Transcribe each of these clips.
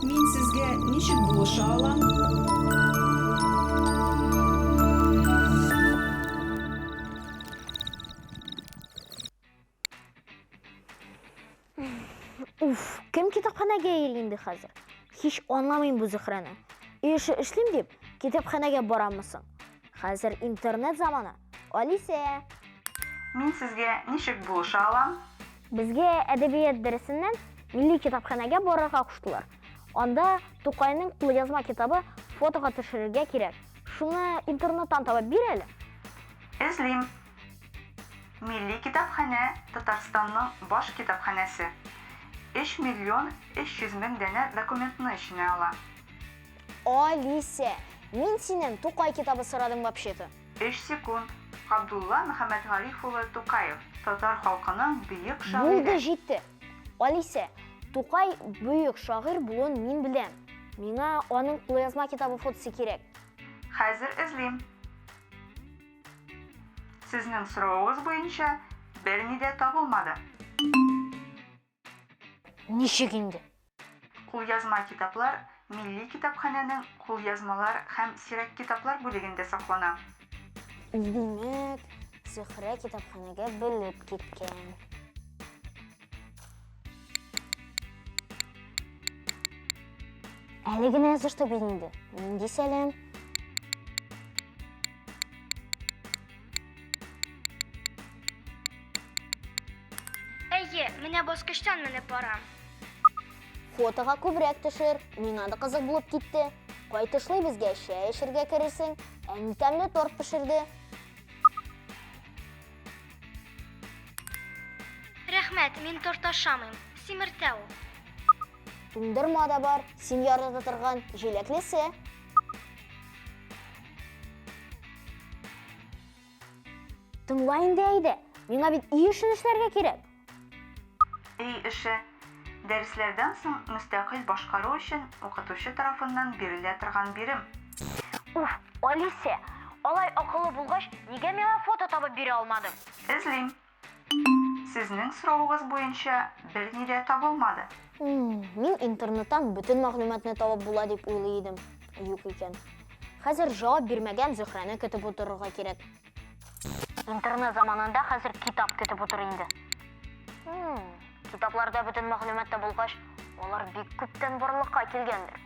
Мин сезгә ничек булыша алам? Уф, кем китапханәгә йөри инде хәзер? Һич аңламыйм бу Зөһрәне. Өй эше эшлим дип, китапханәгә барамы соң? Хәзер интернет заманы. Алисә! Мин сезгә ничек булыша алам? Безгә әдәбият дәресеннән Милли китапханәгә барырга куштылар. Анда Тукайның кулъязма китабы фотога төшерергә кирәк. Шуны интернеттан табып бир әле. Эзлим. Милли китапханә, Татарстанның баш китапханәсе. 3 миллион 300 мең данә документны эченә ала. Алисә, мин синнән Тукай китабы сорадым вообще-то. Өч секунд. Габдулла Мөхәммәтгариф улы Тукаев, татар халкының бөек Булды, шагыйре. җитте. Алисә, Тукай бөек шагыйрь булуын мин беләм. Миңа аның кулъязма китабы фотосы кирәк. Хәзер эзлим. Сезнең соравыгыз буенча берни дә табылмады. Ничек инде? Кулъязма китаплар Милли китапханәнең кулъязмалар һәм сирәк китаплар бүлегендә саклана. Димәк, Зөһрә китапханәгә белеп киткән. Әле генә язышты бит инде. Нинди сәлам? Әйе, менә баскычтан менеп барам. Фотога күбрәк төшер, миңа да кызык булып китте. Кайтышлый безгә чәй эчергә керерсең, әни тәмле торт пешерде. Рәхмәт, мин торт ашамыйм, симертә ул. Туңдырма да бар, син ярата торган җиләклесе. Тыңла инде әйдә, миңа бит өй эшен эшләргә кирәк. Өй эше. Дәресләрдән соң мөстәкыйль башкару өчен укытучы тарафыннан бирелә торган бирем. Уф, Алисә, алай акыллы булгач, нигә миңа фото табып бирә алмадың? Эзлим. Сезнең соравыгыз буенча берни дә табылмады. Мин интернеттан бөтен мәгълүматны табып була дип уйлый идем. Юк икән. Хәзер җавап бирмәгән Зөһрәне көтеп утырырга кирәк. Интернет заманында хәзер китап көтеп утыр инде. Китапларда бөтен мәгълүмат та булгач, алар бик күптән барлыкка килгәндер.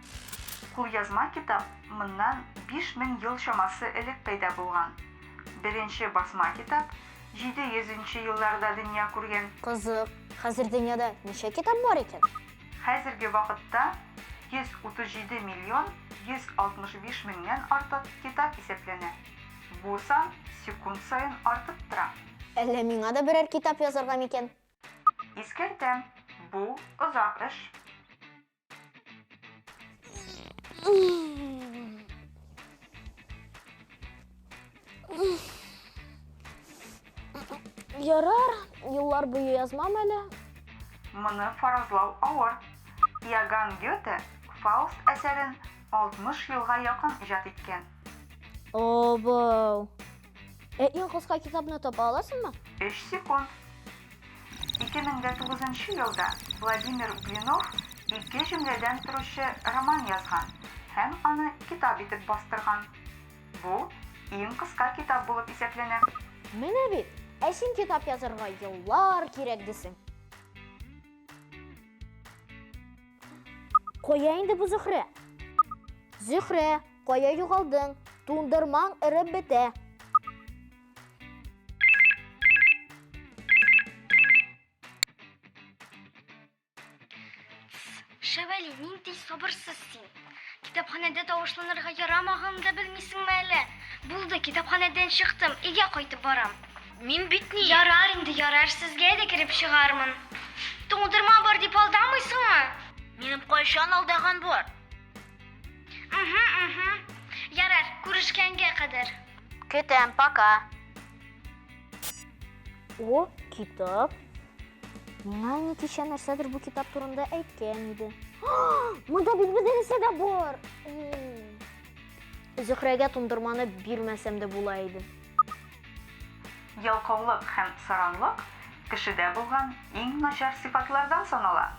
Кулъязма китап моннан 5000 ел чамасы элек пәйда булган. Беренче басма китап 700 нче елларда дөнья күргән. Кызык, хәзер дөньяда ничә китап бар икән? Хәзерге вакытта 137 миллион 165 меңнән артык китап исәпләнә. Бу сан секунд саен артып тора. Әллә миңа да берәр китап язарга микән? Искәртәм, бу озак эш. Ярар, еллар буе язмам әле. Моны фаразлау авыр. Иоганн Гёте Фауст әсәрен 60 елга якын иҗат иткән. Обау. Ә иң кыска китапны таба аласыңмы? 3 секунд. 2009 нчы елда Владимир Блинов ике җөмләдән торучы роман язган һәм аны китап итеп бастырган. Бу иң кыска китап булып исәпләнә. Менә бит, ә син китап язарга еллар кирәк дисең. Кая инде бу Зөһрә? Зөһрә, кая югалдың? Туңдырмаң эреп бетә. Шәвәли, нинди сабырсыз син. Китапханәдә тавышланырга ярамаганын да белмисеңме әллә? Булды, китапханәдән чыктым, өйгә кайтып барам. Мин бит ни? Ярар инде, ярар, сезгә дә кереп чыгармын. Туңдырма бар дип алдамыйсыңмы? Минем кайчан алдаган бар? Угу, угу. Ярар, күрешкәнгә кадәр. Көтәм, пока. О, китап. Миңа әни кичә нәрсәдер бу китап турында әйткән иде. Монда бит бөтенесе дә бар. Зөһрәгә туңдырманы бирмәсәм дә була иде. Ялкаулык һәм саранлык кешедә булган иң начар сыйфатлардан санала.